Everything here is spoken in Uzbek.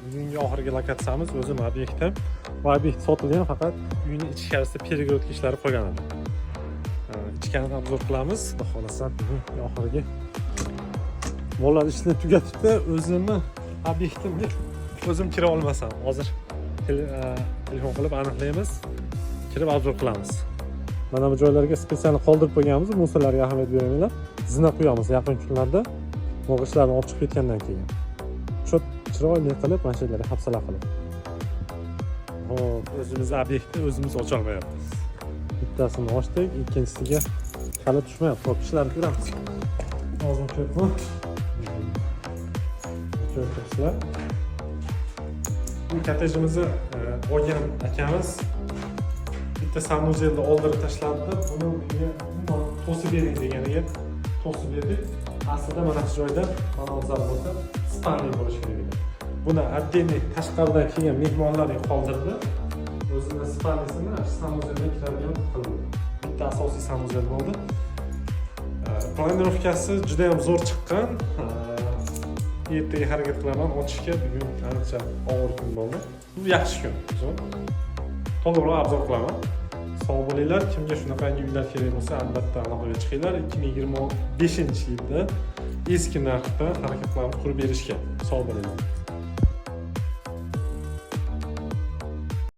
Bugungi oxirgi lokatsiyamiz o'zim obyektim. Bu obyekt sotilgan, faqat uyni ichkarisida перегородка ishlari qolgan edi. Ichkarini обзор qilamiz. Xudo xohlasa, bugun oxirgi bolalar ishini tugatibdi, o'zimni obyektimga o'zim kira olmasam. Hozir telefon qilib aniqlaymiz. Kirib обзор qilamiz. Mana bu joylarga специально qoldirib qo'yganmiz, мусор larga ahamiyat bermanglar. Zina qo'yamiz yaqin kunlarda. G'ishtlarni olib chiqib ketgandan keyin. Shu chiroyli qilib, mana shu yerlarga hapsalar qilib. Hop, o'zimizni obyektni o'zimiz ocholmayapmiz. Bittasini ochdik, ikkinchisiga hali tushmayapti. Hop, ishlarni ko'ramiz. Hozir ko'pmi? Ko'rib turibsizlar. Bu kottejimizni olgan akamiz bitta санузел ni oldirib tashlabdi. Buni menga umuman to'sib bering deganiga to'sib berdik. Aslida mana shu joyda manzara bo'lsa, спальный bo'lishi kerak edi. Buni отдельный tashqaridan kelgan mehmonlarga qoldirdi. O'zini спальный sini санузел ga kiradigan qildi. Bitta asosiy санузел bo'ldi. Планировка si juda ham zo'r chiqqan. Ertaga harakat qilaman ochishga. Bugun ancha og'ir kun bo'ldi. Bu yaxshi kun. Zo'r. To'liqroq обзор qilaman. Sog' bo'linglar. Kimga shunaqangi uylar kerak bo'lsa, albatta aloqaga chiqinglar. 2025-yilda eski narxda harakat qilamiz qurib berishga. Sog' bo'linglar.